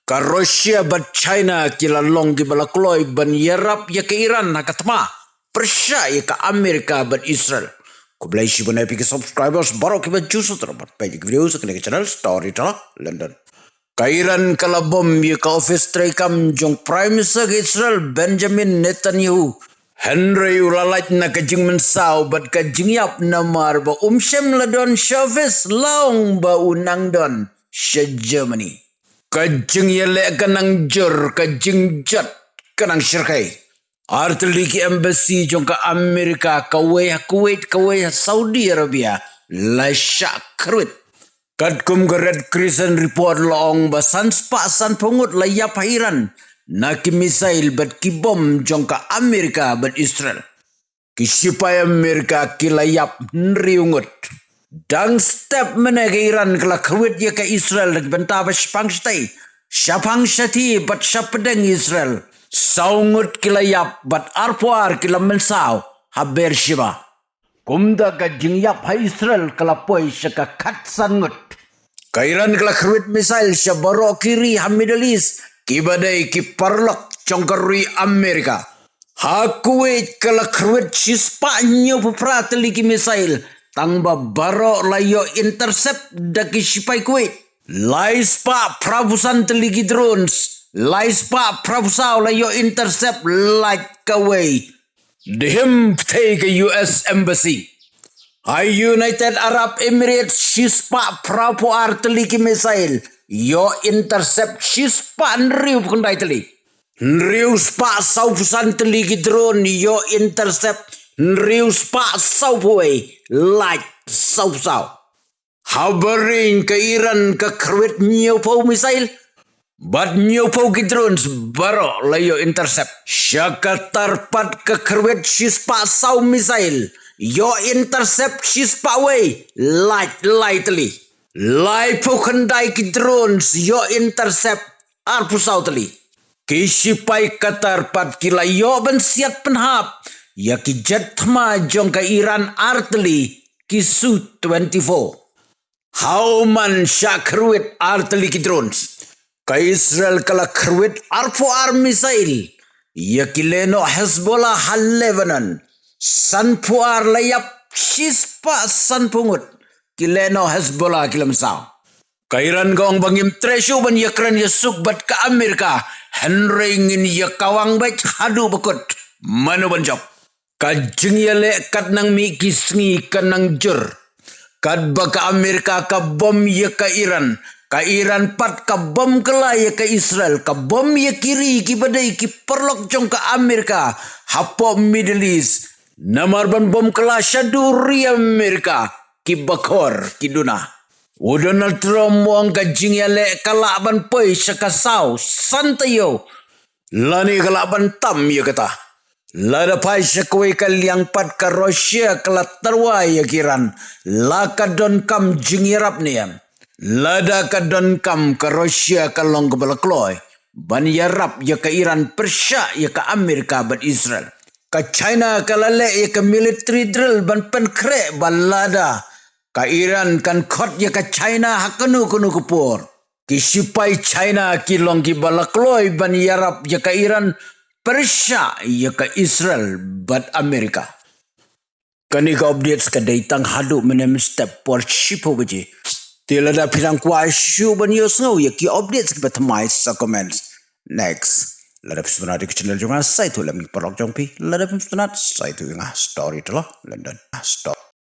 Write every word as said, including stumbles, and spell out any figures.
Ka Russia bad China ki la long kiba la kloi ban ïarap ïa ka Iran ha ka thma pyrshah ïa ka Amerika bad Israel. Khublei shibun ïa phi ki subscribers baroh kiba ju sngewthuh ban peit ïa ki video ha kane ka channel Storyteller London. Ka Iran ka la bom ïa ka office treikam jong Prime Minister ka Israel Benjamin Netanyahu. Hynrei u la lait na ka jingmynsaw bad ka jingïap namar ba um shym la don sha office, la ong ba u nang don sha Germany. Ka jingïaleh ka nang jur, ka jingjot ka nang shyrkhei. Artylli ki embassy jong ka Amerika, kawei ha Kuwait, kawei ha Saudi Arabia, la shah kyrwit. Katkum ka Red Crescent report la ong ba san spah sanphew ngut la ïap ha Iran na ki missile bad ki bom jong ka Amerika bad Israel. Ki shipai Amerika ki la ïap hynriew ngut. Dang step mynne ka Iran ka la kyrwit ïa ka Israel da ki bynta ba shaphang shatei, shaphang shathie bad shapdeng Israel. Saw ngut ki la ïap bad arphew ar ki la mynsaw ha Beersheba. Kumta ka jingïap ha Israel ka la poi sha ka khatsan ngut. Ka Iran ka la kyrwit missile sha baroh ki ri ha Middle East kiba dei ki paralok jong ka ri Amerika. Ha Kuwait ka la kyrwit shispah hynñiewphew phra tylli ki missile, tangba baroh la ïoh intercept da ki shipai Kuwait. Laispah phraphew san tylli ki drones, laispah phraphew saw la ïoh intercept, lait kawei. Dihim pyrthei ka U S Embassy. Ha United Arab Emirates shispah phraphew ar tylli ki missile ïoh intercept, shispah hynriewphew khyndai tylli. Hynriewspah sawphew san tylli ki drone ïoh intercept, hynriewspah sawphew wei, lait sawphew saw. Ha Bahrain ka Iran ka kyrwit hynñiewphew missile bad hynñiewphew ki drones, baroh la ïoh intercept. Sha Qatar pat ka kyrwit shispah saw missile, ïoh intercept shispah wei, lait lai tylli. Laiphew khyndai ki drones ïoh intercept, arphew saw tylli. Ki shipai Qatar pat ki la ïoh ban siat pynhap ïa ki jet thma jong ka Iran artylli, ki Su twenty-four. Ha Oman shah kyrwit artylli ki drones. Ka Israel ka la kyrwit arphew ar missile ïa ki lehnoh Hezbollah ha Lebanon. Sanphew ar la ïap, shispah sanphew ngut ki lehnoh Hezbollah ki la mynsaw. Ka Iran ka ong ba ngim treh shuh ban ïakren ïasuk bad ka Amerika, hynrei ngin ïakawang beit haduh ba kut. Mano ban jop? Ka jingïaleh kat nang mih ki sngi ka nang jur. Katba ka Amerika ka bom ïa ka Iran, ka Iran pat ka bom kylla ïa ka Israel, ka bom ïa ki ri kiba dei ki paralok jong ka Amerika hapoh Middle East. Namar ban bom kylla shaduh ri Amerika, kiba khor ki duna. U Donald Trump u ong ka jingïaleh ka lah ban poi sha ka saw san taïew, lane ka lah ban tam ïa kata. Lada phai sha kawei ka liang pat, ka Russia ka la tyrwa ïa ka Iran, la ka donkam jingïarap ne em? Lada ka donkam, ka Russia ka long kaba la kloi ban ïarap ïa ka Iran pyrshah ïa ka Amerika bad Israel. Ka China ka la leh ïa ka military drill ban pynkhreh ba lada ka Iran kan khot ïa ka China ha kano kano ka por. Ki shipai China ki long kiba la kloi ban ïarap ïa ka Iran pyrshah ïa ka Israel bad Amerika. Kane ka updates ka dei tang haduh mynne mynstep por shiphew baje. Te lada phi dang kwah shuh ban ïohsngew ïa ki updates kiba thymmai, sa comments. Next, lada phi sngewtynnat ïa ka channel jong nga, sa ïathuh lem ïa ki paralok jong phi. Lada phim sngewtynnat, sa ïathuh ïa nga. Storyteller London. Story.